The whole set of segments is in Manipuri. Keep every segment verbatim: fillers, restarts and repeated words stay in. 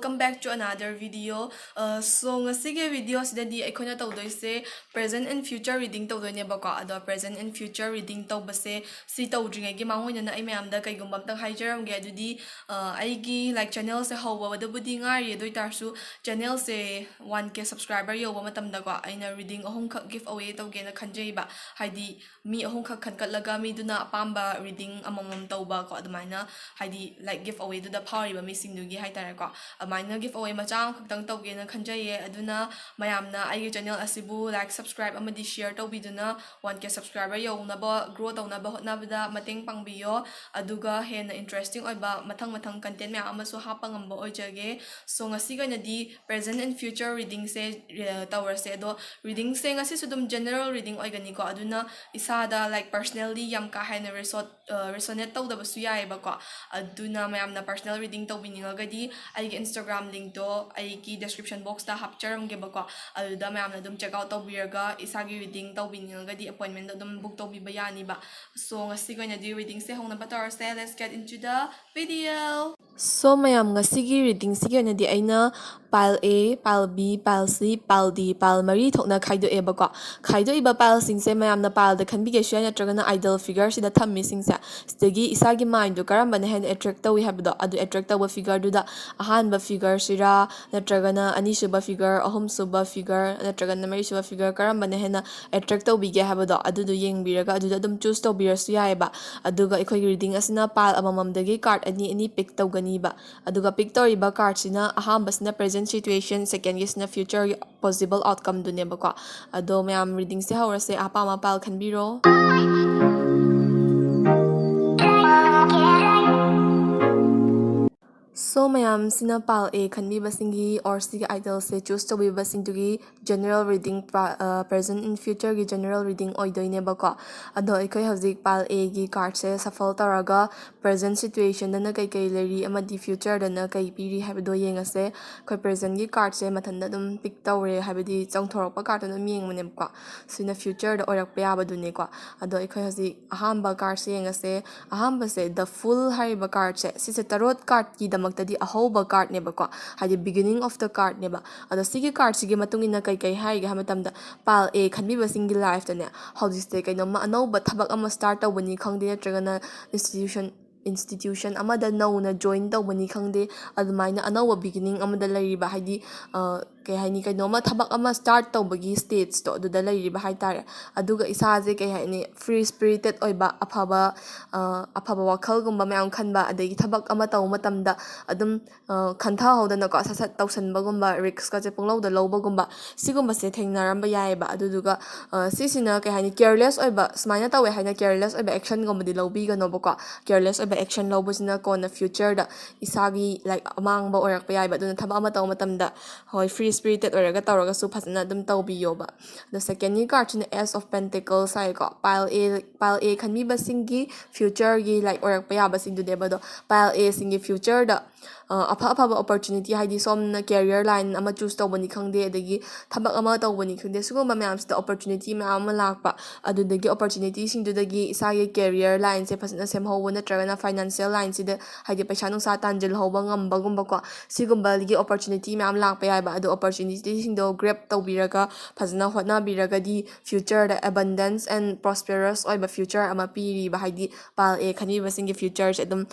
Welcome back to another video. Uh, so, ꯉꯁꯤꯒꯤ video ꯁꯤꯗꯗꯤ ꯑꯩꯈꯣꯏꯅ ꯇꯧꯗꯣꯏꯁꯦ present and future reading ꯇꯧꯗꯣꯏꯅꯦꯕꯀꯣ꯫ ꯑꯗꯣ present and future reading ꯇꯧꯕꯁꯦ, ꯁꯤ ꯇꯧꯗ꯭ꯔꯤꯉꯩꯒꯤ ꯃꯥꯡꯑꯣꯏꯅꯅ ꯑꯩ ꯃꯌꯥꯝꯗ ꯀꯩꯒꯨꯝꯕ ꯑꯝꯇꯪ ꯍꯥꯏꯖꯔꯝꯒꯦ꯫ ꯑꯗꯨꯗꯤ, uh, ꯑꯩꯒꯤ, like, channel ꯁꯦ ꯍꯧꯕꯗꯕꯨꯗꯤ ꯉꯥꯏꯔꯤ, ꯑꯗꯨ ꯑꯣꯏꯇꯥꯔꯁꯨ channel ꯁꯦ one K subscriber ꯌꯧꯕ ꯃꯇꯝꯗꯀꯣ, ꯑꯩꯅ reading ꯑꯍꯨꯝꯈꯛ give away ꯇꯧꯒꯦꯅ ꯈꯟꯖꯩꯕ꯫ ꯍꯥꯏꯗꯤ, ꯃꯤ ꯑꯍꯨꯝꯈꯛ ꯈꯟꯒꯠꯂꯒ ꯃꯤꯗꯨꯅ ꯑꯄꯥꯝꯕ reading ꯑꯃꯃꯝ ꯇꯧꯕ ꯀꯣ, ꯑꯗꯨꯃꯥꯏꯅ, ꯍꯥꯏꯗꯤ, like, give away ꯗꯨꯗ ꯐꯥꯎꯔꯤꯕ ꯃꯤꯁꯤꯡꯗꯨꯒꯤ ꯍꯥꯏꯇꯥꯔꯦꯀꯣ, ꯑꯗꯨꯃꯥꯏꯅ give away ꯃꯆꯥ ꯑꯃꯈꯛꯇꯪ ꯇꯧꯒꯦꯅ ꯈꯟꯖꯩꯌꯦ꯫ ꯑꯗꯨꯅ ꯃꯌꯥꯝꯅ ꯑꯩꯒꯤ channel ꯑꯁꯤꯕꯨ like, subscribe ꯑꯃꯗꯤ share ꯇꯧꯕꯤꯗꯨꯅ one K subscriber ꯌꯧꯅꯕ, grow ꯇꯧꯅꯕ ꯍꯣꯠꯅꯕꯗ ꯃꯇꯦꯡ ꯄꯥꯡꯕꯤꯌꯣ꯫ ꯑꯗꯨꯒ ꯍꯦꯟꯅ interesting ꯑꯣꯏꯕ ꯃꯊꯪ ꯃꯊꯪ content ꯃꯌꯥꯝ ꯑꯃꯁꯨ ꯍꯥꯞꯄ ꯉꯝꯕ ꯑꯣꯏꯖꯒꯦ꯫ So, ꯉꯁꯤꯒꯤ ꯑꯣꯏꯅꯗꯤ present and future reading ꯁꯦ, ꯑ, ꯇꯧꯔꯁꯦ꯫ ꯑꯗꯣ reading ꯁꯦ ꯉꯁꯤꯁꯨ ꯑꯗꯨꯝ general reading ꯑꯣꯏꯒꯅꯤꯀꯣ, ꯑꯗꯨꯅ ꯏꯁꯥꯗ, like, personally ꯌꯥꯝ ꯀꯥ ꯍꯦꯟꯅ resort-, ꯑ, resonate ꯇꯧꯗꯕꯁꯨ ꯌꯥꯏꯑꯕꯀꯣ꯫ ꯑꯗꯨꯅ ꯃꯌꯥꯝꯅ personal reading ꯇꯧꯕꯤꯅꯤꯡꯉꯒꯗꯤ ꯑꯩꯒꯤ Instagram link ꯇꯣ ꯑꯩꯒꯤ description box ꯇ ꯍꯥꯞꯆꯔꯝꯒꯦꯕꯀꯣ꯫ ꯑꯗꯨꯗ ꯃꯌꯥꯝꯅ ꯑꯗꯨꯝ check out ꯇꯧꯕꯤꯔꯒ ꯏꯁꯥꯒꯤ reading ꯇꯧꯕꯤꯅꯤꯡꯉꯒꯗꯤ appointment ꯗꯣ ꯑꯗꯨꯝ book ꯇꯧꯕꯤꯕ ꯌꯥꯅꯤꯕ꯫ So, ꯉꯁꯤꯒꯤ ꯑꯣꯏꯅꯗꯤ reading ꯁꯦ ꯍꯧꯅꯕ ꯇꯧꯔꯁꯦ꯫ Let's get into the video. So, ꯃꯌꯥꯝ, ꯉꯁꯤꯒꯤ reading ꯁꯤꯒꯤ ꯑꯣꯏꯅꯗꯤ ꯑꯩꯅ pile A, pile B, pile C, pile D, pile ꯃꯔꯤ ꯊꯣꯛꯅ ꯈꯥꯏꯗꯣꯛꯑꯦꯕꯀꯣ꯫ ꯈꯥꯏꯗꯣꯛꯏꯕ pile ꯁꯤꯡꯁꯦ ꯃꯌꯥꯝꯅ pile ꯗ ꯈꯟꯕꯤꯒꯦꯁꯨ ꯌꯥꯏ, ꯅꯠꯇ꯭ꯔꯒꯅ idle figure ꯁꯤꯗ ꯊꯝꯃꯤꯁꯤꯡꯁꯦ, ꯁꯤꯗꯒꯤ ꯏꯁꯥꯒꯤ mind ꯗꯣ ꯀꯔꯝꯕꯅ ꯍꯦꯟꯅ attract ꯇꯧꯏ ꯍꯥꯏꯕꯗꯣ, ꯑꯗꯨ attract ꯇꯧꯕ figure ꯗꯨꯗ ꯑꯍꯥꯟꯕ figure ꯁꯤꯔꯥ, ꯅꯠꯇ꯭ꯔꯒꯅ ꯑꯅꯤꯁꯨꯕ figure, ꯑꯍꯨꯝꯁꯨꯕ figure, ꯅꯠꯇ꯭ꯔꯒꯅ ꯃꯔꯤꯁꯨꯕ figure ꯀꯔꯝꯕꯅ ꯍꯦꯟꯅ attract ꯇꯧꯕꯤꯒꯦ ꯍꯥꯏꯕꯗꯣ, ꯑꯗꯨꯗꯣ ꯌꯦꯡꯕꯤꯔꯒ ꯑꯗꯨꯗ ꯑꯗꯨꯝ choose ꯇꯧꯕꯤꯔꯁꯨ ꯌꯥꯏꯑꯕ꯫ ꯑꯗꯨꯒ ꯑꯩꯈꯣꯏꯒꯤ reading ꯑꯁꯤꯅ pile ꯑꯃꯃꯝꯗꯒꯤ card ꯑꯅꯤ ꯑꯅꯤ pick ꯇꯧꯒꯅꯤꯕ꯫ ꯑꯗꯨꯒ pick ꯇꯧꯔꯤꯕ card ꯁꯤꯅ, ꯑꯍꯥꯟꯕꯁꯤꯅ present situation, second ꯒꯤꯁꯤꯅ future ꯒꯤ possible outcome ꯗꯨꯅꯦꯕꯀꯣ꯫ ꯑꯗꯣ ꯃꯌꯥꯝ, reading ꯁꯦ ꯍꯧꯔꯁꯦ, ꯑꯄꯥꯝꯕ pile ꯈꯟꯕꯤꯔꯣ꯫ So, ꯃꯌꯥꯝꯁꯤꯅ pile A ꯈꯟꯕꯤꯕꯁꯤꯡꯒꯤ or ꯁꯤꯒꯤ idol ꯁꯦ choose ꯇꯧꯕꯤꯕꯁꯤꯡꯗꯨꯒꯤ general reading, ꯄ-, ꯑ, present and future ꯒꯤ general reading ꯑꯣꯏꯗꯣꯏꯅꯦꯕꯀꯣ꯫ ꯑꯗꯣ ꯑꯩꯈꯣꯏ ꯍꯧꯖꯤꯛ pile A ꯒꯤ card ꯁꯦ shuffle ꯇꯧꯔꯒ present situation ꯗꯅ ꯀꯩꯀꯩ ꯂꯩꯔꯤ ꯑꯃꯗꯤ future ꯗꯅ ꯀꯩ ꯄꯤꯔꯤ ꯍꯥꯏꯕꯗꯣ ꯌꯦꯡꯉꯁꯦ꯫ ꯑꯩꯈꯣꯏ present ꯒꯤ card ꯁꯦ ꯃꯊꯟꯇ ꯑꯗꯨꯝ pick ꯇꯧꯔꯦ, ꯍꯥꯏꯕꯗꯤ ꯆꯣꯡꯊꯣꯔꯛꯄ card ꯇꯣ ꯑꯗꯨꯝ ꯌꯦꯡꯕꯅꯦꯕꯀꯣ꯫ ꯁꯤꯅ future ꯗ ꯑꯣꯏꯔꯛꯄ ꯌꯥꯕꯗꯨꯅꯦꯀꯣ꯫ ꯑꯗꯣ ꯑꯩꯈꯣꯏ ꯍꯧꯖꯤꯛ ꯑꯍꯥꯟꯕ card ꯁꯦ ꯌꯦꯡꯉꯁꯦ꯫ ꯑꯍꯥꯟꯕꯁꯦ The Fool ꯍꯥꯏꯔꯤꯕ card ꯁꯦ, ꯁꯤꯁꯦ tarot card ꯀꯤꯗꯃꯛꯇ ꯍꯥꯏꯗꯤ ꯑꯍꯧꯕ cardꯅꯦꯕꯀꯣ, ꯍꯥꯏꯗꯤ beginning of the cardꯅꯦꯕ꯫ ꯑꯗꯣ ꯁꯤꯒꯤ cardꯁꯤꯒꯤ ꯃꯇꯨꯡ ꯏꯟꯅ ꯀꯩ ꯀꯩ ꯍꯥꯏꯔꯤꯒꯦ ꯍꯥꯏꯕ ꯃꯇꯝꯗ, pile A ꯈꯟꯕꯤꯕꯁꯤꯡꯒꯤ lifeꯇꯅꯦ, ꯍꯧꯖꯤꯛꯁꯦ ꯀꯩꯅꯣꯝꯃ ꯑꯅꯧꯕ ꯊꯕꯛ ꯑꯃ start ꯇꯧꯕꯅꯤ ꯈꯪꯗꯦ, ꯅꯠꯇ꯭ꯔꯒꯅ institution institution ꯑꯃꯗ ꯅꯧꯅ join ꯇꯧꯕꯅꯤ ꯈꯪꯗꯦ, ꯑꯗꯨꯃꯥꯏꯅ ꯑꯅꯧꯕ beginning ꯑꯃꯗ ꯂꯩꯔꯤꯕ, ꯍꯥꯏꯗꯤ ꯀꯩ ꯍꯥꯏꯅꯤ, ꯀꯩꯅꯣꯝꯃ ꯊꯕꯛ ꯑꯃ start ꯇꯧꯕꯒꯤ stageꯇꯣ ꯑꯗꯨꯗ ꯂꯩꯔꯤꯕ ꯍꯥꯏ ꯇꯥꯔꯦ꯫ ꯑꯗꯨꯒ ꯏꯁꯥꯁꯦ ꯀꯩ ꯍꯥꯏꯅꯤ, free spirited ꯑꯣꯏꯕ, ꯑꯐꯕ ꯑꯐꯕ ꯋꯥꯈꯜꯒꯨꯝꯕ ꯃꯌꯥꯝ ꯈꯟꯕ, ꯑꯗꯒꯤ ꯊꯕꯛ ꯑꯃ ꯇꯧꯕ ꯃꯇꯝꯗ ꯑꯗꯨꯝ ꯈꯟꯊꯍꯧꯗꯅꯀꯣ, ꯁꯠ ꯁꯠ ꯇꯧꯁꯟꯕꯒꯨꯝꯕ, riskꯀꯁꯦ ꯄꯨꯡꯂꯧꯗ ꯂꯧꯕꯒꯨꯝꯕ, ꯁꯤꯒꯨꯝꯕꯁꯦ ꯊꯦꯡꯅꯔꯝꯕ ꯌꯥꯏꯑꯕ꯫ ꯑꯗꯨꯗꯨꯒ ꯁꯤꯁꯤꯅ ꯀꯩ ꯍꯥꯏꯅꯤ, careless ꯑꯣꯏꯕ, ꯁꯨꯃꯥꯏꯅ ꯇꯧꯋꯦ ꯍꯥꯏꯅ careless ꯑꯣꯏꯕ actionꯒꯨꯝꯕꯗꯤ ꯂꯧꯕꯤꯒꯅꯣꯕꯀꯣ꯫ Careless ꯑꯣꯏꯕ action ꯂꯧꯕꯁꯤꯅ ꯀꯣꯟꯅ futureꯗ ꯏꯁꯥꯒꯤ, like, ꯑꯃꯥꯡꯕ ꯑꯣꯏꯔꯛꯄ ꯌꯥꯏꯕ꯫ ꯑꯗꯨꯅ ꯊꯕꯛ ꯑꯃ ꯇꯧꯕ ꯃꯇꯝꯗ, ꯍꯣꯏ, free spirited ꯑꯣꯏꯔꯒ ꯇꯧꯔꯒꯁꯨ ꯐꯖꯅ ꯑꯗꯨꯝ ꯇꯧꯕꯤꯌꯣꯕ꯫ ꯑꯗꯣ secondꯒꯤ cardꯁꯤꯅ Ace of Pentacles ꯍꯥꯏꯀꯣ, pile A pile A ꯈꯟꯕꯤꯕꯁꯤꯡꯒꯤ futureꯒꯤ, like, ꯑꯣꯏꯔꯛꯄ ꯌꯥꯕꯁꯤꯡꯗꯨꯅꯦꯕ꯫ ꯑꯗꯣ pile Aꯁꯤꯡꯒꯤ futureꯗ ꯑꯐ ꯑꯐꯕ opportunity, ꯍꯥꯏꯗꯤ ꯁꯣꯝꯅ career line ꯑꯃ choose ꯇꯧꯕꯅꯤ ꯈꯪꯗꯦ, ꯑꯗꯒꯤ ꯊꯕꯛ ꯑꯃ ꯇꯧꯕꯅꯤ ꯈꯪꯗꯦ, ꯁꯤꯒꯨꯝꯕ ꯃꯌꯥꯝꯁꯤꯗ opportunity ꯃꯌꯥꯝ ꯑꯃ ꯂꯥꯛꯄ, ꯑꯗꯨꯗꯒꯤ opportunityꯁꯤꯡꯗꯨꯗꯒꯤ ꯏꯁꯥꯒꯤ career lineꯁꯦ ꯐꯖꯅ ꯁꯦꯝꯍꯧꯕ, ꯅꯠꯇ꯭ꯔꯒꯅ financial lineꯁꯤꯗ, ꯍꯥꯏꯗꯤ ꯄꯩꯁꯥ ꯅꯨꯡꯁꯥ ꯇꯥꯟꯁꯤꯜꯍꯧꯕ ꯉꯝꯕꯒꯨꯝꯕꯀꯣ, ꯁꯤꯒꯨꯝꯕꯒꯤ opportunity ꯃꯌꯥꯝ ꯂꯥꯛꯄ ꯌꯥꯏꯕ꯫ ꯑꯗꯣ opportunityꯁꯤꯡꯗꯣ grab ꯇꯧꯕꯤꯔꯒ, ꯐꯖꯅ ꯍꯣꯠꯅꯕꯤꯔꯒꯗꯤ futureꯗ abundance and prosperous ꯑꯣꯏꯕ future ꯑꯃ ꯄꯤꯔꯤꯕ, ꯍꯥꯏꯗꯤ pile A ꯈꯟꯕꯤꯕꯁꯤꯡꯒꯤ futureꯁꯦ ꯑꯗꯨꯝ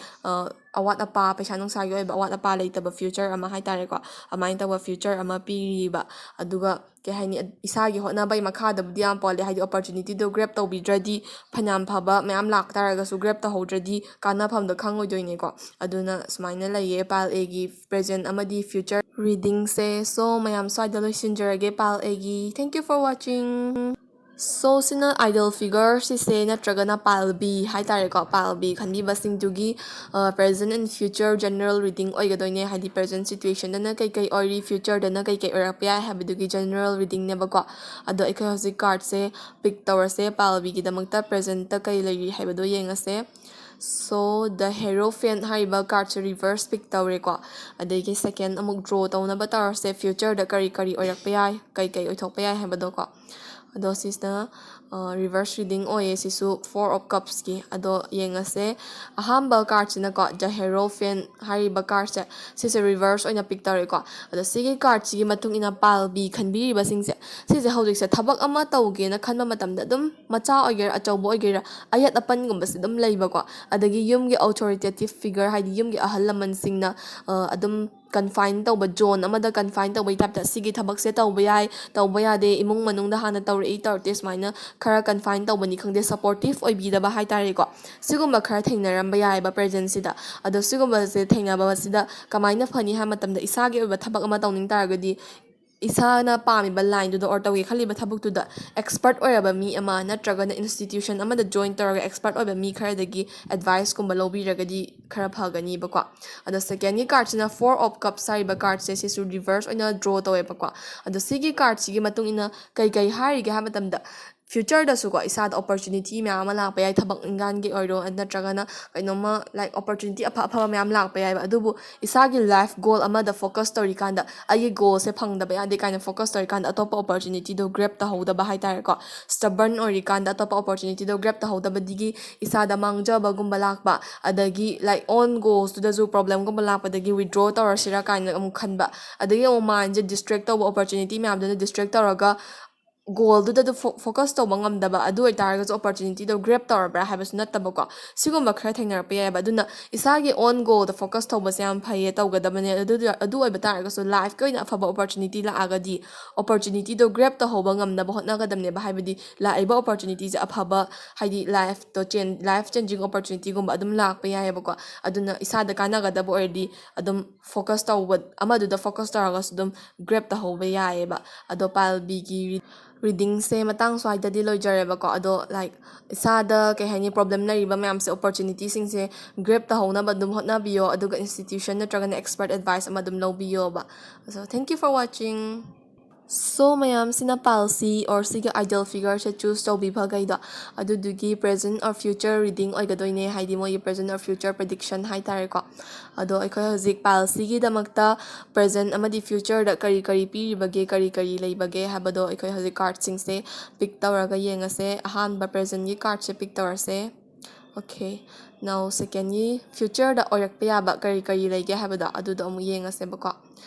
ꯑꯋꯥꯠ ꯑꯄꯥ, ꯄꯩꯁꯥ ꯅꯨꯡꯁꯥꯒꯤ ꯑꯣꯏꯕ ꯑꯋꯥꯠ ꯑꯄꯥ ꯂꯩꯇꯕ future ꯑꯃ ꯍꯥꯏ ꯇꯥꯔꯦꯀꯣ, ꯑꯗꯨꯃꯥꯏꯅ ꯇꯧꯕ future ꯑꯃ ꯄꯤꯔꯤꯕ꯫ ꯑꯗꯨꯒ ꯀꯩ ꯍꯥꯏꯅꯤ, ꯏꯁꯥꯒꯤ ꯍꯣꯠꯅꯕꯒꯤ ꯃꯈꯥꯗꯕꯨꯗꯤ ꯌꯥꯝ ꯄꯣꯜꯂꯦ, ꯍꯥꯏꯗꯤ opportunityꯗꯣ grab ꯇꯧꯕꯤꯗ꯭ꯔꯗꯤ ꯐꯅꯌꯥꯝ ꯐꯕ ꯃꯌꯥꯝ ꯂꯥꯛ ꯇꯥꯔꯒꯁꯨ grab ꯇꯧꯍꯧꯗ꯭ꯔꯗꯤ ꯀꯥꯟꯅꯐꯝꯗꯣ ꯈꯪꯉꯣꯏꯗꯣꯏꯅꯦꯀꯣ꯫ ꯑꯗꯨꯅ ꯁꯨꯃꯥꯏꯅ ꯂꯩꯌꯦ pile Aꯒꯤ present ꯑꯃꯗꯤ future readingꯁꯦ꯫ So ꯃꯌꯥꯝ ꯁ꯭ꯋꯥꯏꯗ ꯂꯣꯏꯁꯤꯟꯖꯔꯒꯦ pile Aꯒꯤ꯫ Thank you for watching. So ꯁꯤꯅ idol figure ꯁꯤꯁꯦ, ꯅꯠꯇ꯭ꯔꯒꯅ pile B ꯍꯥꯏ ꯇꯥꯔꯦꯀꯣ, pile B ꯈꯟꯕꯤꯕꯁꯤꯡꯗꯨꯒꯤ present and future general reading ꯑꯣꯏꯒꯗꯣꯏꯅꯦ꯫ ꯍꯥꯏꯗꯤ present situationꯗꯅ ꯀꯩꯀꯩ ꯑꯣꯏꯔꯤ, futureꯗꯅ ꯀꯩꯀꯩ ꯑꯣꯏꯔꯛꯄ ꯌꯥꯏ ꯍꯥꯏꯕꯗꯨꯒꯤ general readingꯅꯦꯕꯀꯣ꯫ ꯑꯗꯣ ꯑꯩꯈꯣꯏ ꯍꯧꯖꯤꯛ cardꯁꯦ pick ꯇꯧꯔꯁꯦ pile Bꯒꯤꯗꯃꯛꯇ꯫ Presentꯇ ꯀꯩ ꯂꯩꯔꯤ ꯍꯥꯏꯕꯗꯣ ꯌꯦꯡꯉꯁꯦ꯫ So the Hierophant ꯍꯥꯏꯔꯤꯕ cardꯁꯦ reverse pick ꯇꯧꯔꯦꯀꯣ꯫ ꯑꯗꯒꯤ second ꯑꯃꯨꯛ draw ꯇꯧꯅꯕ ꯇꯧꯔꯁꯦ, futureꯗ ꯀꯔꯤ ꯀꯔꯤ ꯑꯣꯏꯔꯛꯄ ꯌꯥꯏ, ꯀꯩ ꯀꯩ ꯑꯣꯏꯊꯣꯛꯄ ꯌꯥꯏ ꯍꯥꯏꯕꯗꯣꯀꯣ꯫ ꯑꯗꯣ ꯁꯤꯁꯤꯅ reverse reading ꯑꯣꯏꯌꯦ ꯁꯤꯁꯨ, Four of Cupsꯀꯤ꯫ ꯑꯗꯣ ꯌꯦꯡꯉꯁꯦ꯫ ꯑꯍꯥꯟꯕ cardꯁꯤꯅꯀꯣ, The Hierophant ꯍꯥꯏꯔꯤꯕ cardꯁꯦ, ꯁꯤꯁꯦ reverse ꯑꯣꯏꯅ pick ꯇꯧꯔꯦꯀꯣ꯫ ꯑꯗꯣ ꯁꯤꯒꯤ cardꯁꯤꯒꯤ ꯃꯇꯨꯡ ꯏꯟꯅ ꯄꯥꯜꯕꯤ ꯈꯟꯕꯤꯔꯤꯕꯁꯤꯡꯁꯦ, ꯁꯤꯁꯦ ꯍꯧꯖꯤꯛꯁꯦ ꯊꯕꯛ ꯑꯃ ꯇꯧꯒꯦꯅ ꯈꯟꯕ ꯃꯇꯝꯗ ꯑꯗꯨꯝ ꯃꯆꯥ ꯑꯣꯏꯒꯦꯔꯥ ꯑꯆꯧꯕ ꯑꯣꯏꯒꯦꯔꯥ ꯑꯌꯦꯠ ꯑꯄꯟꯒꯨꯝꯕꯁꯦ ꯑꯗꯨꯝ ꯂꯩꯕꯀꯣ꯫ ꯑꯗꯒꯤ ꯌꯨꯝꯒꯤ authoritative figure, ꯍꯥꯏꯗꯤ ꯌꯨꯝꯒꯤ ꯑꯍꯜ ꯂꯃꯟꯁꯤꯡꯅ ꯑꯗꯨꯝ confine ꯇꯧꯕ, zone ꯑꯃꯗ confine ꯇꯧꯕꯒꯤ typeꯇ ꯁꯤꯒꯤ ꯊꯕꯛꯁꯦ ꯇꯧꯕ ꯌꯥꯏ, ꯇꯧꯕ ꯌꯥꯗꯦ, ꯏꯃꯨꯡ ꯃꯅꯨꯡꯗ ꯍꯥꯟꯅ ꯇꯧꯔꯛꯏ ꯇꯧꯔꯛꯇꯦ, ꯁꯨꯃꯥꯏꯅ ꯈꯔ confine ꯇꯧꯕꯅꯤ ꯈꯪꯗꯦ, supportive ꯑꯣꯏꯕꯤꯗꯕ ꯍꯥꯏꯇꯥꯔꯦꯀꯣ꯫ ꯁꯤꯒꯨꯝꯕ ꯈꯔ ꯊꯦꯡꯅꯔꯝꯕ ꯌꯥꯏꯑꯕ presentꯁꯤꯗ꯫ ꯑꯗꯣ ꯁꯤꯒꯨꯝꯕꯁꯦ ꯊꯦꯡꯅꯕꯁꯤꯗ ꯀꯃꯥꯏꯅ ꯐꯅꯤ ꯍꯥꯏꯕ ꯃꯇꯝꯗ, ꯏꯁꯥꯒꯤ ꯑꯣꯏꯕ ꯊꯕꯛ ꯑꯃ ꯇꯧꯅꯤꯡ ꯇꯥꯔꯒꯗꯤ, ꯏꯁꯥꯅ ꯄꯥꯝꯃꯤꯕ lineꯗꯨꯗ or ꯇꯧꯒꯦ ꯈꯜꯂꯤꯕ ꯊꯕꯛꯇꯨꯗ expert ꯑꯣꯏꯔꯕ ꯃꯤ ꯑꯃ ꯅꯠꯇ꯭ꯔꯒꯅ institution ꯑꯃꯗ join ꯇꯧꯔꯒ expert ꯑꯣꯏꯕ ꯃꯤ ꯈꯔꯗꯒꯤ adviceꯀꯨꯝꯕ ꯂꯧꯕꯤꯔꯒꯗꯤ ꯈꯔ ꯐꯒꯅꯤꯕꯀꯣ꯫ ꯑꯗꯣ secondꯒꯤ cardꯁꯤꯅ Four of Cups ꯍꯥꯏꯔꯤꯕ cardꯁꯦ, ꯁꯤꯁꯨ reverse ꯑꯣꯏꯅ draw ꯇꯧꯋꯦꯕꯀꯣ꯫ ꯑꯗꯣ ꯁꯤꯒꯤ cardꯁꯤꯒꯤ ꯃꯇꯨꯡ ꯏꯟꯅ ꯀꯩ ꯀꯩ ꯍꯥꯏꯔꯤꯒꯦ ꯍꯥꯏꯕ ꯃꯇꯝꯗ, futureꯗꯁꯨꯀꯣ ꯏꯁꯥꯗ opportunity ꯃꯌꯥꯝ ꯑꯃ ꯂꯥꯛꯄ ꯌꯥꯏ, ꯊꯕꯛ ꯏꯪꯈꯥꯡꯒꯤ ꯑꯣꯏꯔꯣ ꯅꯠꯇ꯭ꯔꯒꯅ ꯀꯩꯅꯣꯝꯃ, like, opportunity ꯑꯐ ꯑꯐꯕ ꯃꯌꯥꯝ ꯂꯥꯛꯄ ꯌꯥꯏꯕ꯫ ꯑꯗꯨꯕꯨ ꯏꯁꯥꯒꯤ life goal ꯑꯃꯗ focus ꯇꯧꯔꯤꯀꯥꯟꯗ, ꯑꯩꯒꯤ goalꯁꯦ ꯐꯪꯗꯕ ꯌꯥꯗꯦ ꯀꯥꯏꯅ focus ꯇꯧꯔꯤꯀꯥꯟꯗ ꯑꯇꯣꯞꯄ opportunityꯗꯣ grab ꯇꯧꯍꯧꯗꯕ ꯍꯥꯏꯇꯥꯔꯦꯀꯣ꯫ Stubborn ꯑꯣꯏꯔꯤꯀꯥꯟꯗ ꯑꯇꯣꯞꯄ opportunityꯗꯣ grab ꯇꯧꯍꯧꯗꯕꯗꯒꯤ ꯏꯁꯥꯗ ꯃꯥꯡꯖꯕꯒꯨꯝꯕ ꯂꯥꯛꯄ, ꯑꯗꯒꯤ, like, own goalsꯇꯨꯗꯁꯨ problemꯒꯨꯝꯕ ꯂꯥꯛꯄꯗꯒꯤ withdraw ꯇꯧꯔꯁꯤꯔꯥ ꯀꯥꯏꯅ ꯑꯃꯨꯛ ꯈꯟꯕ, ꯑꯗꯒꯤ ꯑꯃꯨꯛ mindꯁꯦ distract ꯇꯧꯕ, opportunity ꯃꯌꯥꯝꯗꯨꯅ distract ꯇꯧꯔꯒ goalꯗꯨꯗ ꯑꯗꯨ fo- focus ꯇꯧꯕ ꯉꯝꯗꯕ, ꯑꯗꯨ ꯑꯣꯏꯇꯥꯔꯒꯁꯨ opportunityꯗꯣ grab ꯇꯧꯔꯕ꯭ꯔꯥ ꯍꯥꯏꯕꯁꯨ ꯅꯠꯇꯕꯀꯣ꯫ ꯁꯤꯒꯨꯝꯕ ꯈꯔ ꯊꯦꯡꯅꯔꯛꯄ ꯌꯥꯏꯑꯕ꯫ ꯑꯗꯨꯅ ꯏꯁꯥꯒꯤ own goalꯗ focus ꯇꯧꯕꯁꯦ ꯌꯥꯝ ꯐꯩꯌꯦ, ꯇꯧꯒꯗꯕꯅꯦ꯫ ꯑꯗꯨ ꯑꯗꯨ ꯑꯣꯏꯕ ꯇꯥꯔꯒꯁꯨ lifeꯀꯤ ꯑꯣꯏꯅ ꯑꯐꯕ opportunity ꯂꯥꯛꯑꯒꯗꯤ opportunityꯗꯣ grab ꯇꯧꯍꯧꯕ ꯉꯝꯅꯕ ꯍꯣꯠꯅꯒꯗꯕꯅꯦꯕ꯫ ꯍꯥꯏꯕꯗꯤ ꯂꯥꯛꯏꯕ opportunityꯁꯦ ꯑꯐꯕ, ꯍꯥꯏꯗꯤ lifeꯇꯣ change, life changing opportunityꯒꯨꯝꯕ ꯑꯗꯨꯝ ꯂꯥꯛꯄ ꯌꯥꯏꯑꯕꯀꯣ꯫ ꯑꯗꯨꯅ ꯏꯁꯥꯗ ꯀꯥꯟꯅꯒꯗꯕ ꯑꯣꯏꯔꯗꯤ ꯑꯗꯨꯝ focus ꯇꯧꯕ, ꯑꯃꯗꯨꯗ focus ꯇꯧꯔꯒꯁꯨ ꯑꯗꯨꯝ grab ꯇꯧꯍꯧꯕ ꯌꯥꯏꯑꯕ꯫ ꯑꯗꯣ ꯄꯥꯜꯕꯤꯒꯤ readingꯁꯦ ꯃꯇꯥꯡ ꯁ꯭ꯋꯥꯏꯗꯗꯤ ꯂꯣꯏꯖꯔꯦꯕꯀꯣ꯫ ꯑꯗꯣ, like, ꯏꯁꯥꯗ ꯀꯩ ꯍꯥꯏꯅꯤ, problem ꯂꯩꯔꯤꯕ ꯃꯌꯥꯝꯁꯦ, opportunityꯁꯤꯡꯁꯦ grab ꯇꯧꯍꯧꯅꯕ ꯑꯗꯨꯝ ꯍꯣꯠꯅꯕꯤꯌꯣ, ꯑꯗꯨꯒ institution ꯅꯠꯇ꯭ꯔꯒꯅ expert advice ꯑꯃ ꯑꯗꯨꯝ ꯂꯧꯕꯤꯌꯣꯕ꯫ So, thank you for watching. So ꯃꯌꯥꯝꯁꯤꯅ pile C or ꯁꯤꯒꯤ ideal figureꯁꯦ choose ꯇꯧꯕꯤꯕꯈꯩꯗꯣ, ꯑꯗꯨꯗꯨꯒꯤ present or future reading ꯑꯣꯏꯒꯗꯣꯏꯅꯦ, ꯍꯥꯏꯗꯤ ꯃꯣꯏꯒꯤ present or future prediction ꯍꯥꯏꯇꯥꯔꯦꯀꯣ꯫ ꯑꯗꯣ ꯑꯩꯈꯣꯏ ꯍꯧꯖꯤꯛ pile Cꯒꯤꯗꯃꯛꯇ present ꯑꯃꯗꯤ futureꯗ ꯀꯔꯤ ꯀꯔꯤ ꯄꯤꯔꯤꯕꯒꯦ, ꯀꯔꯤ ꯀꯔꯤ ꯂꯩꯕꯒꯦ ꯍꯥꯏꯕꯗꯣ ꯑꯩꯈꯣꯏ ꯍꯧꯖꯤꯛ cardꯁꯤꯡꯁꯦ pick ꯇꯧꯔꯒ ꯌꯦꯡꯉꯁꯦ꯫ ꯑꯍꯥꯟꯕ presentꯒꯤ cardꯁꯦ pick ꯇꯧꯔꯁꯦ꯫ Okay, now secondꯒꯤ futureꯗ ꯑꯣꯏꯔꯛꯄ ꯌꯥꯕ ꯀꯔꯤ ꯀꯔꯤ ꯂꯩꯒꯦ ꯍꯥꯏꯕꯗꯣ ꯑꯗꯨꯗꯣ ꯑꯃꯨꯛ ꯌꯦꯡꯉꯁꯦꯕꯀꯣ꯫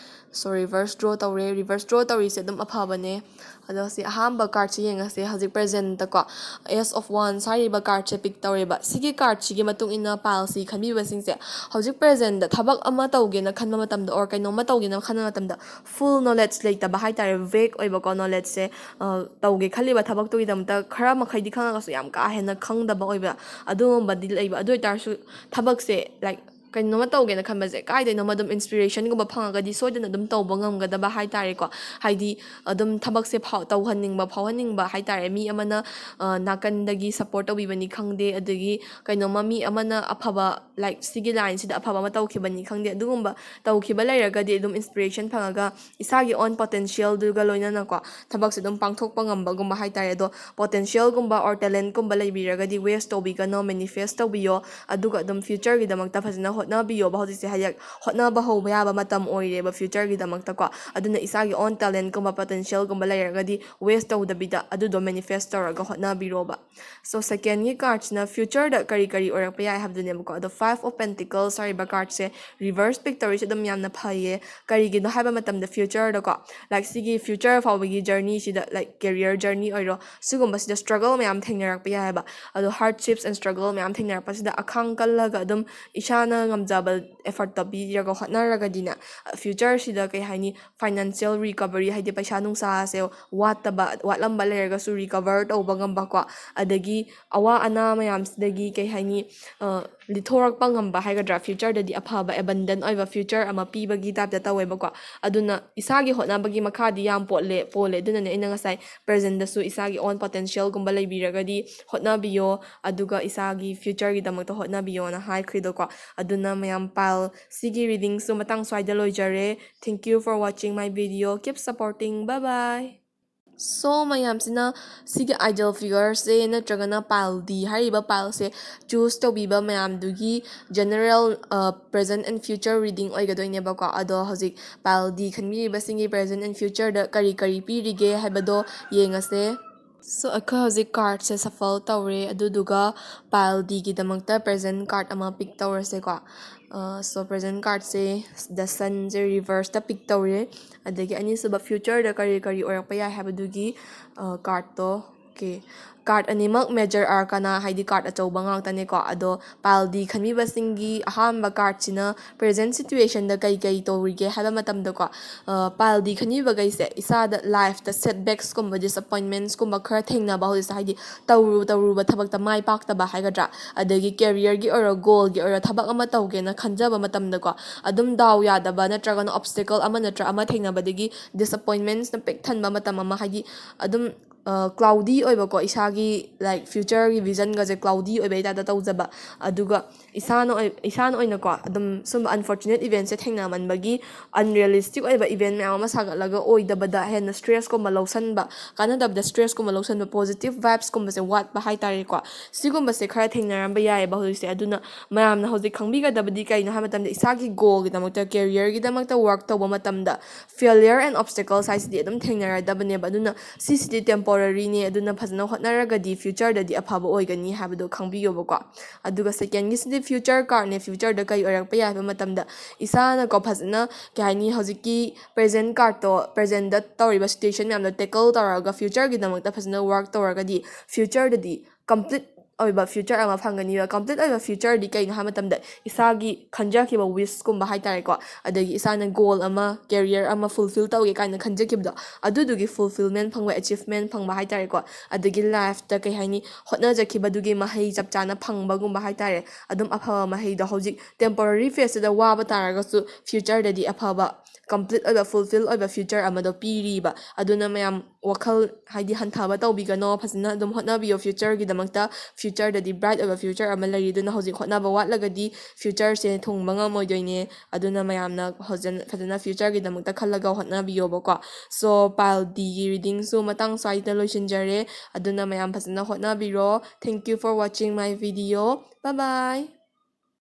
So reverse draw ꯇꯧꯔꯦ꯫ Reverse draw ꯇꯧꯔꯤꯁꯦ ꯑꯗꯨꯝ ꯑꯐꯕꯅꯦ꯫ ꯑꯗꯣ ꯁꯤ ꯑꯍꯥꯟꯕ cardꯁꯦ ꯌꯦꯡꯉꯁꯦ꯫ ꯍꯧꯖꯤꯛ presentꯇꯀꯣ, Ace of Wands ꯍꯥꯏꯔꯤꯕ cardꯁꯦ pick ꯇꯧꯔꯦꯕ꯫ ꯁꯤꯒꯤ cardꯁꯤꯒꯤ ꯃꯇꯨꯡ ꯏꯟꯅ pile C ꯈꯟꯕꯤꯕꯁꯤꯡꯁꯦ ꯍꯧꯖꯤꯛ presentꯇ ꯊꯕꯛ ꯑꯃ ꯇꯧꯒꯦꯅ ꯈꯟꯕ ꯃꯇꯝꯗ or ꯀꯩꯅꯣꯝꯃ ꯇꯧꯒꯦꯅ ꯈꯟꯕ ꯃꯇꯝꯗ full knowledge ꯂꯩꯇꯕ ꯍꯥꯏꯇꯥꯔꯦ, vague ꯑꯣꯏꯕꯀꯣ knowledgeꯁꯦ꯫ ꯑ, ꯇꯧꯒꯦ ꯈꯜꯂꯤꯕ ꯊꯕꯛꯇꯨꯒꯤꯗꯃꯛꯇ ꯈꯔ ꯃꯈꯩꯗꯤ ꯈꯪꯉꯒꯁꯨ ꯌꯥꯝ ꯀꯥ ꯍꯦꯟꯅ ꯈꯪꯗꯕ ꯑꯣꯏꯕ ꯑꯗꯨꯒꯨꯝꯕꯗꯤ ꯂꯩꯕ꯫ ꯑꯗꯨ ꯑꯣꯏꯇꯥꯔꯁꯨ ꯊꯕꯛꯁꯦ, like, ꯀꯩꯅꯣꯝꯃ ꯇꯧꯒꯦꯅ ꯈꯟꯕꯁꯦ ꯀꯥꯏꯗꯩꯅꯣꯝꯃ ꯑꯗꯨꯝ inspirationꯒꯨꯝꯕ ꯐꯪꯉꯒꯗꯤ ꯁꯣꯏꯗꯅ ꯑꯗꯨꯝ ꯇꯧꯕ ꯉꯝꯒꯗꯕ ꯍꯥꯏꯇꯥꯔꯦꯀꯣ꯫ ꯍꯥꯏꯗꯤ ꯑꯗꯨꯝ ꯊꯕꯛꯁꯦ ꯐꯥꯎ-, ꯇꯧꯍꯟꯅꯤꯡꯕ, ꯐꯥꯎꯍꯟꯅꯤꯡꯕ ꯍꯥꯏꯇꯥꯔꯦ꯫ ꯃꯤ ꯑꯃꯅ, ꯑ, ꯅꯥꯀꯟꯗꯒꯤ support ꯇꯧꯕꯤꯕꯅꯤ ꯈꯪꯗꯦ, ꯑꯗꯒꯤ ꯀꯩꯅꯣꯝꯃ ꯃꯤ ꯑꯃꯅ ꯑꯐꯕ, like, ꯁꯤꯒꯤ lineꯁꯤꯗ ꯑꯐꯕ ꯑꯃ ꯇꯧꯈꯤꯕꯅꯤ ꯈꯪꯗꯦ, ꯑꯗꯨꯒꯨꯝꯕ ꯇꯧꯈꯤꯕ ꯂꯩꯔꯒꯗꯤ ꯑꯗꯨꯝ inspiration ꯐꯪꯉꯒ ꯏꯁꯥꯒꯤ own potentialꯗꯨꯒ ꯂꯣꯏꯅꯅꯀꯣ ꯊꯕꯛꯁꯦ ꯑꯗꯨꯝ ꯄꯥꯡꯊꯣꯛꯄ ꯉꯝꯕꯒꯨꯝꯕ ꯍꯥꯏꯇꯥꯔꯦ꯫ ꯑꯗꯣ potentialꯒꯨꯝꯕ or talentꯀꯨꯝꯕ ꯂꯩꯕꯤꯔꯒꯗꯤ waste ꯇꯧꯕꯤꯒꯅꯣ, manifest ꯇꯧꯕꯤꯌꯣ꯫ ꯑꯗꯨꯒ ꯑꯗꯨꯝ futureꯒꯤꯗꯃꯛꯇ ꯐꯖꯅ ꯍꯣꯠꯅꯕꯤꯌꯣꯕ꯫ ꯍꯧꯖꯤꯛꯁꯦ ꯍꯧꯖꯤꯛ ꯍꯣꯠꯅꯕ ꯍꯧꯕ ꯌꯥꯕ ꯃꯇꯝ ꯑꯣꯏꯔꯦꯕ futureꯒꯤꯗꯃꯛꯇꯀꯣ꯫ ꯑꯗꯨꯅ ꯏꯁꯥꯒꯤ own talentꯀꯨꯝꯕ potentialꯒꯨꯝꯕ ꯂꯩꯔꯒꯗꯤ waste ꯇꯧꯗꯕꯤꯗ ꯑꯗꯨꯗꯣ manifest ꯇꯧꯔꯒ ꯍꯣꯠꯅꯕꯤꯔꯣꯕ꯫ So secondꯒꯤ cardꯁꯤꯅ futureꯗ ꯀꯔꯤ ꯀꯔꯤ ꯑꯣꯏꯔꯛꯄ ꯌꯥꯏ ꯍꯥꯏꯕꯗꯨꯅꯦꯕꯀꯣ꯫ ꯑꯗꯣ Five of Pentacles ꯍꯥꯏꯔꯤꯕ cardꯁꯦ reverse pick ꯇꯧꯔꯤꯁꯦ ꯑꯗꯨꯝ ꯌꯥꯝꯅ ꯐꯩꯌꯦ꯫ ꯀꯔꯤꯒꯤꯅꯣ ꯍꯥꯏꯕ ꯃꯇꯝꯗ futureꯗꯀꯣ, like, ꯁꯤꯒꯤ future ꯐꯥꯎꯕꯒꯤ journeyꯁꯤꯗ, like, career journey ꯑꯣꯏꯔꯣ, ꯁꯤꯒꯨꯝꯕꯁꯤꯗ struggle ꯃꯌꯥꯝ ꯊꯦꯡꯅꯔꯛꯄ ꯌꯥꯏ ꯍꯥꯏꯕ꯫ ꯑꯗꯣ hardships and struggle ꯃꯌꯥꯝ ꯊꯦꯡꯅꯔꯛꯄꯁꯤꯗ ꯑꯈꯥꯡ ꯀꯜꯂꯒ ꯑꯗꯨꯝ ꯏꯁꯥꯅ ꯉꯝꯖꯕ effortꯇꯣ ꯄꯤꯔꯒ ꯍꯣꯠꯅꯔꯒꯗꯤꯅꯦ, futureꯁꯤꯗ ꯀꯩ ꯍꯥꯏꯅꯤ, financial recovery, ꯍꯥꯏꯗꯤ ꯄꯩꯁꯥ ꯅꯨꯡꯁꯥꯁꯦ ꯋꯥꯠꯇꯕ, ꯋꯥꯠꯂꯝꯕ ꯂꯩꯔꯒꯁꯨ recover ꯇꯧꯕ ꯉꯝꯕꯀꯣ, ꯑꯗꯒꯤ ꯑꯋꯥ ꯑꯅꯥ ꯃꯌꯥꯝꯁꯤꯗꯒꯤ ꯀꯩ ꯍꯥꯏꯅꯤ, ꯑ, ꯂꯤꯊꯣꯔꯛꯄ ꯉꯝꯕ ꯍꯥꯏꯒꯗ꯭ꯔꯥ, futureꯗꯗꯤ ꯑꯐꯕ abundant ꯑꯣꯏꯕ future ꯑꯃ ꯄꯤꯕꯒꯤ typeꯇ ꯇꯧꯋꯦꯕꯀꯣ꯫ ꯑꯗꯨꯅ ꯏꯁꯥꯒꯤ ꯍꯣꯠꯅꯕꯒꯤ ꯃꯈꯥꯗꯤ ꯌꯥꯝ ꯄꯣꯠꯂꯦ, ꯄꯣꯜꯂꯦ꯫ ꯑꯗꯨꯅꯅꯦ ꯑꯩꯅ ꯉꯁꯥꯏ presentꯗꯁꯨ ꯏꯁꯥꯒꯤ own potentialꯒꯨꯝꯕ ꯂꯩꯕꯤꯔꯒꯗꯤ ꯍꯣꯠꯅꯕꯤꯌꯣ, ꯑꯗꯨꯒ ꯏꯁꯥꯒꯤ futureꯒꯤꯗꯃꯛꯇ ꯍꯣꯠꯅꯕꯤꯌꯣꯅ ꯍꯥꯏꯈ꯭ꯔꯤꯗꯣꯀꯣ꯫ ꯑꯗꯨꯅ ꯑꯗꯨꯅ ꯃꯌꯥꯝ, pile ꯁꯤꯒꯤ readingꯁꯨ ꯃꯇꯥꯡ ꯁ꯭ꯋꯥꯏꯗ ꯂꯣꯏꯖꯔꯦ꯫ Thank you for watching my video. Keep supporting. Bye bye. So, ꯃꯌꯥꯝꯁꯤꯅ ꯁꯤꯒꯤ ideal figureꯁꯦ ꯅꯠꯇ꯭ꯔꯒꯅ pile D ꯍꯥꯏꯔꯤꯕ pileꯁꯦ choose ꯇꯧꯕꯤꯕ ꯃꯌꯥꯝꯗꯨꯒꯤ general, ꯑ, present and future reading ꯑꯣꯏꯒꯗꯣꯏꯅꯦꯕꯀꯣ꯫ ꯑꯗꯣ ꯍꯧꯖꯤꯛ pile D ꯈꯟꯕꯤꯔꯤꯕꯁꯤꯡꯒꯤ present and futureꯗ ꯀꯔꯤ ꯀꯔꯤ ꯄꯤꯔꯤꯒꯦ ꯍꯥꯏꯕꯗꯣ ꯌꯦꯡꯉꯁꯦ꯫ So, ꯑꯩꯈꯣꯏ ꯍꯧꯖꯤꯛ cardꯁꯦ shuffle ꯇꯧꯔꯦ, ꯑꯗꯨꯗꯨꯒ pile Dꯒꯤꯗꯃꯛꯇ present card ꯑꯃ pick ꯇꯧꯔꯁꯦꯀꯣ꯫ ꯑ, so, present cardꯁꯦ, the Sunꯁꯦ reverseꯇ pick ꯇꯧꯔꯦ꯫ ꯑꯗꯒꯤ ꯑꯅꯤꯁꯨꯕ futureꯗ ꯀꯔꯤ ꯀꯔꯤ ꯑꯣꯏꯔꯛꯄ ꯌꯥꯏ ꯍꯥꯏꯕꯗꯨꯒꯤ, ꯑ, cardꯇꯣ, okay, card ꯑꯅꯤꯃꯛ major arcana, ꯍꯥꯏꯗꯤ card ꯑꯆꯧꯕ ꯉꯥꯛꯇꯅꯦꯀꯣ꯫ ꯑꯗꯣ pile D ꯈꯟꯕꯤꯕꯁꯤꯡꯒꯤ ꯑꯍꯥꯟꯕ cardꯁꯤꯅ present situationꯗ ꯀꯩ ꯀꯩ ꯇꯧꯔꯤꯒꯦ ꯍꯥꯏꯕ ꯃꯇꯝꯗꯀꯣ, ꯑ, pile D ꯈꯟꯕꯤꯕꯈꯩꯁꯦ ꯏꯁꯥꯗ lifeꯇ setbacksꯀꯨꯝꯕ, disappointmentsꯀꯨꯝꯕ ꯈꯔ ꯊꯦꯡꯅꯕ ꯍꯧꯖꯤꯛꯁꯦ, ꯍꯥꯏꯗꯤ ꯇꯧꯔꯨ ꯇꯧꯔꯨꯕ ꯊꯕꯛꯇ ꯃꯥꯏ ꯄꯥꯛꯇꯕ ꯍꯥꯏꯒꯗ꯭ꯔꯥ, ꯑꯗꯒꯤ careerꯒꯤ ꯑꯣꯏꯔꯣ, goalꯒꯤ ꯑꯣꯏꯔꯣ, ꯊꯕꯛ ꯑꯃ ꯇꯧꯒꯦꯅ ꯈꯟꯖꯕ ꯃꯇꯝꯗꯀꯣ, ꯑꯗꯨꯝ ꯗꯥꯎ ꯌꯥꯗꯕ ꯅꯠꯇ꯭ꯔꯒꯅ obstacle ꯑꯃ ꯅꯠꯇ꯭ꯔ ꯑꯃ ꯊꯦꯡꯅꯕꯗꯒꯤ disappointmentsꯅ ꯄꯤꯛ ꯊꯟꯕ ꯃꯇꯝ ꯑꯃ, ꯍꯥꯏꯗꯤ ꯑꯗꯨꯝ, ꯑ, cloudy ꯑꯣꯏꯕꯀꯣ, ꯏꯁꯥꯒꯤ, like, futureꯒꯤ visionꯒꯁꯦ cloudy ꯑꯣꯏꯕꯩ typeꯇ ꯇꯧꯖꯕ꯫ ꯑꯗꯨꯒ ꯏꯁꯥꯅ ꯑꯣꯏ-, ꯏꯁꯥꯅ ꯑꯣꯏꯅꯀꯣ, ꯑꯗꯨꯝ ꯁꯨꯝꯕ unfortunate eventꯁꯦ ꯊꯦꯡꯅꯃꯟꯕꯒꯤ unrealistic ꯑꯣꯏꯕ event ꯃꯌꯥꯝ ꯑꯃ ꯁꯥꯒꯠꯂꯒ ꯑꯣꯏꯗꯕꯗ ꯍꯦꯟꯅ stressꯀꯨꯝꯕ ꯂꯧꯁꯟꯕ, ꯀꯥꯟꯅꯗꯕꯗ stressꯀꯨꯝꯕ ꯂꯧꯁꯟꯕ, positive vibesꯀꯨꯝꯕꯁꯦ ꯋꯥꯠꯄ ꯍꯥꯏꯇꯥꯔꯦꯀꯣ꯫ ꯁꯤꯒꯨꯝꯕꯁꯦ ꯈꯔ ꯊꯦꯡꯅꯔꯝꯕ ꯌꯥꯏꯑꯕ ꯍꯧꯖꯤꯛꯁꯦ꯫ ꯑꯗꯨꯅ ꯃꯌꯥꯝꯅ ꯍꯧꯖꯤꯛ ꯈꯪꯕꯤꯒꯗꯕꯗꯤ ꯀꯩꯅꯣ ꯍꯥꯏꯕ ꯃꯇꯝꯗ, ꯏꯁꯥꯒꯤ goalꯒꯤꯗꯃꯛꯇ, careerꯒꯤꯗꯃꯛꯇ work ꯇꯧꯕ ꯃꯇꯝꯗ failure and obstacles ꯍꯥꯏꯁꯤꯗꯤ ꯑꯗꯨꯝ ꯊꯦꯡꯅꯔꯗꯕꯅꯦꯕ꯫ ꯑꯗꯨꯅ ꯁꯤꯁꯤꯗꯤ temporaryꯅꯦ꯫ ꯑꯗꯨꯅ ꯐꯖꯅ ꯍꯣꯠꯅꯔꯒꯗꯤ futureꯗꯗꯤ ꯑꯐꯕ ꯑꯣꯏꯒꯅꯤ ꯍꯥꯏꯕꯗꯣ ꯈꯪꯕꯤꯌꯣꯕꯀꯣ꯫ ꯑꯗꯨꯒ secondꯒꯤꯁꯤꯗꯤ future cardꯅꯦ꯫ Futureꯗ ꯀꯩ ꯑꯣꯏꯔꯛꯄ ꯌꯥꯏ ꯍꯥꯏꯕ ꯃꯇꯝꯗ, ꯏꯁꯥꯅꯀꯣ ꯐꯖꯅ, ꯀꯩ ꯍꯥꯏꯅꯤ, ꯍꯧꯖꯤꯛꯀꯤ present cardꯇꯣ, presentꯇ ꯇꯧꯔꯤꯕ situation ꯃꯌꯥꯝꯗꯣ tackle ꯇꯧꯔꯒ futureꯒꯤꯗꯃꯛꯇ ꯐꯖꯅ work ꯇꯧꯔꯒꯗꯤ futureꯗꯗꯤ complete ꯑꯣꯏꯕ future ꯑꯃ ꯐꯪꯒꯅꯤꯕ꯫ Complete ꯑꯣꯏꯕ futureꯗꯤ ꯀꯩꯅꯣ ꯍꯥꯏꯕ ꯃꯇꯝꯗ, ꯏꯁꯥꯒꯤ ꯈꯟꯖꯈꯤꯕ wishꯀꯨꯝꯕ ꯍꯥꯏꯇꯥꯔꯦꯀꯣ, ꯑꯗꯒꯤ ꯏꯁꯥꯅ goal ꯑꯃ, career ꯑꯃ fulfill ꯇꯧꯒꯦ ꯀꯥꯏꯅ ꯈꯟꯖꯈꯤꯕꯗꯣ, ꯑꯗꯨꯗꯨꯒꯤ fulfillment ꯐꯪꯕ, achievement ꯐꯪꯕ ꯍꯥꯏꯇꯥꯔꯦꯀꯣ꯫ ꯑꯗꯒꯤ lifeꯇ, ꯀꯩ ꯍꯥꯏꯅꯤ, ꯍꯣꯠꯅꯖꯈꯤꯕꯗꯨꯒꯤ ꯃꯍꯩ ꯆꯞ ꯆꯥꯅ ꯐꯪꯕꯒꯨꯝꯕ ꯍꯥꯏꯇꯥꯔꯦ꯫ ꯑꯗꯨꯝ ꯑꯐꯕ ꯃꯍꯩꯗꯣ, ꯍꯧꯖꯤꯛ temporary phaseꯁꯤꯗ ꯋꯥꯕ ꯇꯥꯔꯒꯁꯨ futureꯗꯗꯤ ꯑꯐꯕ, complete ꯑꯣꯏꯕ, fulfill ꯑꯣꯏꯕ future ꯑꯃꯗꯣ ꯄꯤꯔꯤꯕ꯫ ꯑꯗꯨꯅ ꯃꯌꯥꯝ, ꯋꯥꯈꯜ ꯍꯥꯏꯗꯤ ꯍꯟꯊꯕ ꯇꯧꯕꯤꯒꯅꯣ꯫ ꯐꯖꯅ ꯑꯗꯨꯝ ꯍꯣꯠꯅꯕꯤꯌꯣ꯫ ꯐ꯭ꯌꯨꯆꯔꯒꯤꯗꯃꯛꯇ, ꯐ꯭ꯌꯨꯆꯔꯗꯗꯤ ꯕ꯭ꯔꯥꯏꯠ ꯑꯣꯏꯕ ꯐ꯭ꯌꯨꯆꯔ ꯑꯃ ꯂꯩꯔꯤ꯫ ꯑꯗꯨꯅ ꯍꯧꯖꯤꯛ ꯍꯣꯠꯅꯕ ꯋꯥꯠꯂꯒꯗꯤ ꯐ꯭ꯌꯨꯆꯔꯁꯦ ꯊꯨꯡꯕ ꯉꯝꯃꯣꯏꯗꯣꯏꯅꯦ꯫ ꯑꯗꯨꯅ ꯃꯌꯥꯝꯅ ꯍꯧꯖꯤꯛ ꯐꯖꯅ ꯐ꯭ꯌꯨꯆꯔꯒꯤꯗꯃꯛꯇ ꯈꯜꯂꯒ ꯍꯣꯠꯅꯕꯤꯌꯣꯕꯀꯣ꯫ So, pile Dꯒꯤ readingꯁꯨ ꯃꯇꯥꯡ ꯁ꯭ꯋꯥꯏꯗ ꯂꯣꯏꯁꯤꯟꯖꯔꯦ꯫ ꯑꯗꯨꯅ ꯃꯌꯥꯝ ꯐꯖꯅ ꯍꯣꯠꯅꯕꯤꯔꯣ꯫ Thank you for watching my video. Bye bye.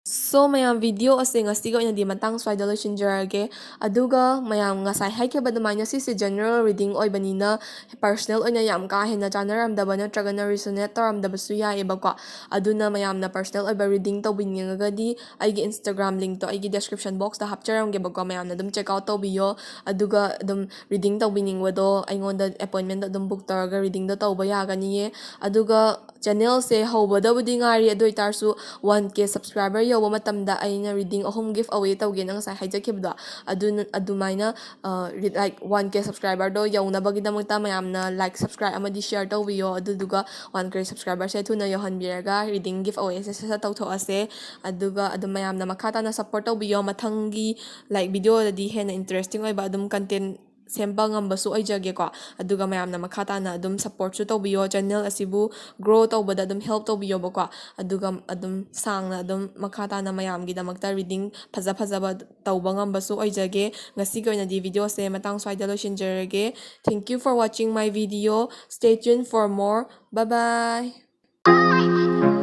So, ꯃꯌꯥꯝ, video ꯑꯁꯦ ꯉꯁꯤꯒꯤ ꯑꯣꯏꯅꯗꯤ ꯃꯇꯥꯡ ꯁ꯭ꯋꯥꯏꯗ ꯂꯣꯏꯁꯤꯟꯖꯔꯒꯦ꯫ ꯑꯗꯨꯒ ꯃꯌꯥꯝ ꯉꯁꯥꯏ ꯍꯥꯏꯈꯤꯕ ꯑꯗꯨꯃꯥꯏꯅ ꯁꯤꯁꯦ general reading ꯑꯣꯏꯕꯅꯤꯅ personal ꯑꯣꯏꯅ ꯌꯥꯝ ꯀꯥ ꯍꯦꯟꯅ ꯆꯥꯟꯅꯔꯝꯗꯕ ꯅꯠꯇ꯭ꯔꯒꯅ resonate ꯇꯧꯔꯝꯗꯕꯁꯨ ꯌꯥꯏꯌꯦꯕꯀꯣ꯫ ꯑꯗꯨꯅ ꯃꯌꯥꯝꯅ personal ꯑꯣꯏꯕ reading ꯇꯧꯕꯤꯅꯤꯡꯉꯒꯗꯤ ꯑꯩꯒꯤ Instagram linkꯇꯣ ꯑꯩꯒꯤ description boxꯇ ꯍꯥꯞꯆꯔꯝꯒꯦꯕꯀꯣ꯫ ꯃꯌꯥꯝꯅ ꯑꯗꯨꯝ check out ꯇꯧꯕꯤꯌꯣ꯫ ꯑꯗꯨꯒ ꯑꯗꯨꯝ reading ꯇꯧꯕꯤꯅꯤꯡꯕꯗꯣ ꯑꯩꯉꯣꯟꯗ appointmentꯗꯣ ꯑꯗꯨꯝ book ꯇꯧꯔꯒ readingꯗꯣ ꯇꯧꯕ ꯌꯥꯒꯅꯤꯌꯦ꯫ ꯑꯗꯨꯒ channelꯁꯦ ꯍꯧꯕꯗꯕꯨꯗꯤ ꯉꯥꯏꯔꯤ, ꯑꯗꯨ ꯑꯣꯏꯇꯥꯔꯁꯨ one K subscriber ꯌꯧꯕ ꯃꯇꯝꯗ ꯑꯩꯅ reading ꯑꯍꯨꯝ give away ꯇꯧꯒꯦꯅ ꯉꯁꯥꯏ ꯍꯥꯏꯖꯈꯤꯕꯗꯣ, ꯑꯗꯨꯅ, ꯑꯗꯨꯃꯥꯏꯅ, ꯑ, ri-, like, one K subscriberꯗꯣ ꯌꯧꯅꯕꯒꯤꯗꯃꯛꯇ ꯃꯌꯥꯝꯅ like, subscribe ꯑꯃꯗꯤ share ꯇꯧꯕꯤꯌꯣ꯫ ꯑꯗꯨꯗꯨꯒ one K subscriberꯁꯦ ꯊꯨꯅ ꯌꯧꯍꯟꯕꯤꯔꯒ reading give awayꯁꯦ ꯁꯠ ꯁꯠ ꯇꯧꯊꯣꯛꯑꯁꯦ꯫ ꯑꯗꯨꯒ ꯑꯗꯨꯝ ꯃꯌꯥꯝꯅ ꯃꯈꯥ ꯇꯥꯅ support ꯇꯧꯕꯤꯌꯣ꯫ ꯃꯊꯪꯒꯤ, like, videoꯗꯗꯤ ꯍꯦꯟꯅ interesting ꯑꯣꯏꯕ ꯑꯗꯨꯝ content ꯁꯦꯝꯕ ꯉꯝꯕꯁꯨ ꯑꯣꯏꯖꯒꯦꯀꯣ꯫ ꯑꯗꯨꯒ ꯃꯌꯥꯝꯅ ꯃꯈꯥ ꯇꯥꯅ ꯑꯗꯨꯝ support ꯁꯨ ꯇꯧꯕꯤꯌꯣ, channel ꯑꯁꯤꯕꯨ grow ꯇꯧꯕꯗ ꯑꯗꯨꯝ help ꯇꯧꯕꯤꯌꯣꯕꯀꯣ꯫ ꯑꯗꯨꯒ ꯑꯗꯨꯝ ꯁꯥꯡꯅ ꯑꯗꯨꯝ ꯃꯈꯥ ꯇꯥꯅ ꯃꯌꯥꯝꯒꯤꯗꯃꯛꯇ reading ꯐꯖ ꯐꯖꯕ ꯇꯧꯕ ꯉꯝꯕꯁꯨ ꯑꯣꯏꯖꯒꯦ꯫ ꯉꯁꯤꯒꯤ ꯑꯣꯏꯅꯗꯤ videoꯁꯦ ꯃꯇꯥꯡ ꯁ꯭ꯋꯥꯏꯗ ꯂꯣꯏꯁꯤꯟꯖꯔꯒꯦ꯫ Thank you for watching my video. Stay tuned for more. Bye bye.